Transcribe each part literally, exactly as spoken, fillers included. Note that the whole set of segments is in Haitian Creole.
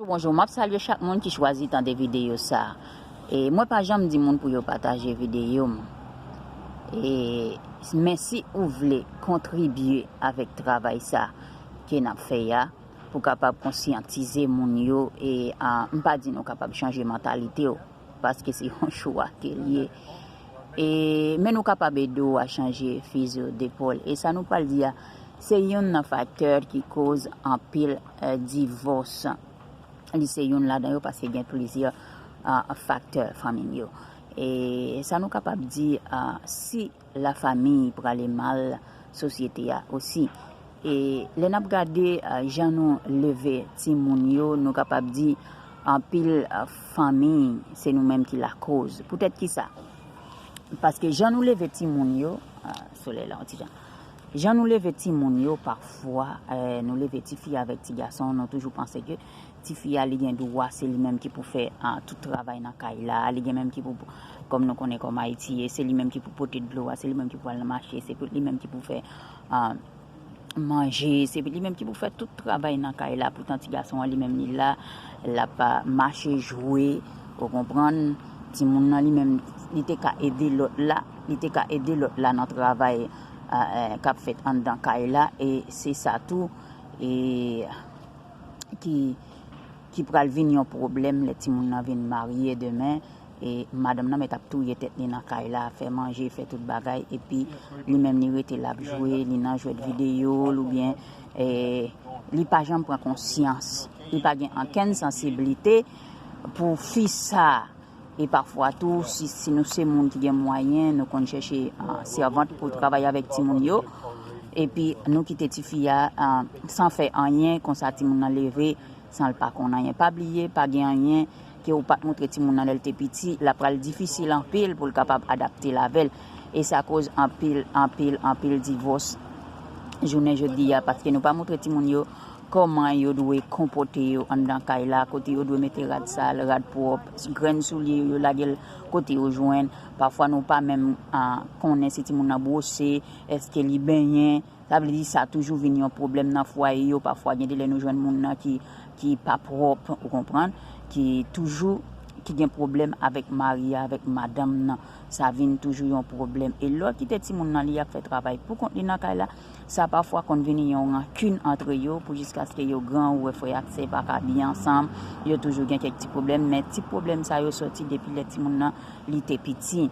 Bonjou, m ap salye chak moun ki chwazi tande videyo sa. E mwen pa janm di moun pou yo pataje videyo m. E, men si ou vle kontribye avèk travay sa ke n ap fè a, pou kapab konsyantize moun yo, e a, m pa di nou kapab chanje mantalite w, paske se yon chwa ke l ye. E, men nou kapab ede w a chanje fizi w depòl. E sa nou pral di a, se youn nan faktè ki koz anpil eh, divòs. Li se youn ladan yo paske gen plizyè ah, faktè fanmi m yo. E sa nou kapab di, ah, si lafanmi prale mal, sosyete a osi. E lè n ap gade ah, jan nou leve timoun yo, nou kapab di anpil ah, fanmi se nou menm ki lakoz. Poutèt ki sa? Paske jan nou leve timoun yo, ah, solèy la yon ti jan. Jan nou leve timoun yo, pafwa eh, nou leve tifi avèk ti gason, nou toujou panse ke tifi a li gen dwa, se li menm ki pou fè ah, tout travay nan kay la, li gen menm ki pou, kòm nou konnen kòm Ayiti ye, se li menm ki pou pote dlo a, se li menm ki pou al nan mache, se pou- li menm ki pou fè ah, manje, se li menm ki pou fè tout travay nan kay la. Poutan ti gason an li menm li la, l ap ah, mache, jwe, ou konprann? Timoun nan li menm, li te ka ede lòt la, li te ka ede lòt la nan travay ah, eh, k ap fèt anndan kay la, e se sa tou e ki, ki pral vin yon pwoblèm lè timoun nan vin marye demen. E madanm nan mèt ap touye tèt li nan kay la, fè manje, fè tout bagay, epi li menm li rete l ap jwe, li nan jwèt videyo l oubyen eh, li pa janm pran konsyans. Li pa gen ankenn sansiblite pou fi sa. E pafwa tou, si, si nou se moun ki gen mwayen, nou konn chèche ah, sèvant pou travay avèk timoun yo. Epi nou kite tifi a ah, san fè anyen, konsa timoun nan leve san l pa konn anyen. Pa bliye, pa gen anyen ke ou pa t montre timoun nan lè l te piti, l ap pral difisil anpil pou l kapab adapte l avè l. E sa koz anpil, anpil, anpil divòs jounen jodi a, paske nou pa montre timoun yo kòman yo dwe konpòte yo anndan kay la, kote yo dwe mete rad sal, rad pwòp, grenn soulye yo, yo lage l kote yo jwenn. Pafwa nou pa menm ah, konnen si timoun nan bwose, èske li benyen. Sa vle di sa toujou vin yon pwoblèm nan fwaye yo. Pafwa gen de lè nou jwenn moun nan ki, ki pa pwòp, ou konprann, ki toujou, ki gen pwoblèm avèk mari a, avèk madanm nan. Sa vin toujou yon pwoblèm. E lè w kite timoun nan li ap fè travay pou kont li nan kay la, sa pafwa konn vini yon rankin antre yo pou jiskaske yo gran, ou wè frè ak sè pa ka byen ansanm, yo toujou gen kèk ti pwoblèm, men ti pwoblèm sa yo sòti depi lè timoun nan li te piti.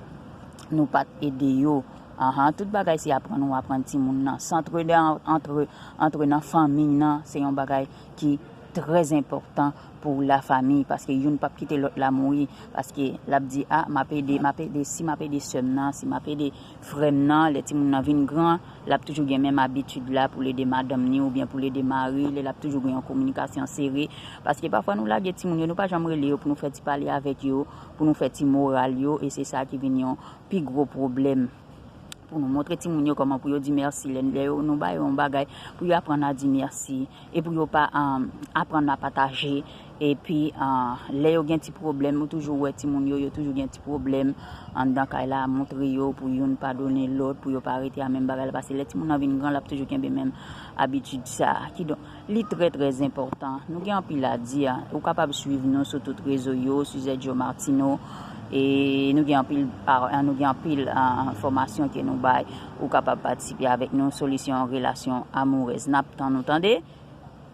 Nou pa t ede yo. Anhan, tout bagay se aprann ou aprann timoun nan. Se antre nan, antre, antre nan fanmi nan, se yon bagay ki trè enpòtan pou lafanmi, paske youn p ap kite lòt la mouri, paske l ap di, a, m ap ede, m ap ede, si m ap ede sè m nan, si m ap ede frè m nan, lè timoun nan vin gran, l ap toujou gen menm abitid la pou l ede madanm ni oubyen pou l ede mari li, l ap toujou gen yon kominikasyon sere, paske pafwa nou lage timoun yo, nou pa janm rele yo pou nou fè ti pale avèk yo, pou nou fè ti moral yo, e se sa ki vin yon pi gwo pwoblèm. Pou nou montre timoun yo kòman pou yo di mèsi lè, lè yo, nou ba yo yon bagay, pou yo aprann a di mèsi, e pou yo pa um, aprann a pataje, epi uh, lè yo gen ti pwoblèm, ou toujou wè timoun yo, yo toujou gen ti pwoblèm anndan kay la, montre yo pou youn padone lòt, pou yo pa rete a menm bagay la, paske lè timoun nan vin gran, l ap toujou kenbe menm abitid sa. Kidonk, li trè, trè enpòtan. Nou gen anpil a di a. Ou kapab swiv nou sou tout rezo yo, Suzette Joe Martineau. E nou gen anpil, pa- nou gen anpil ah, enfòmasyon ke nou bay. Ou kapab patisipe avèk nou, Solisyon Relasyon Amourèz. N ap tann ou, tande.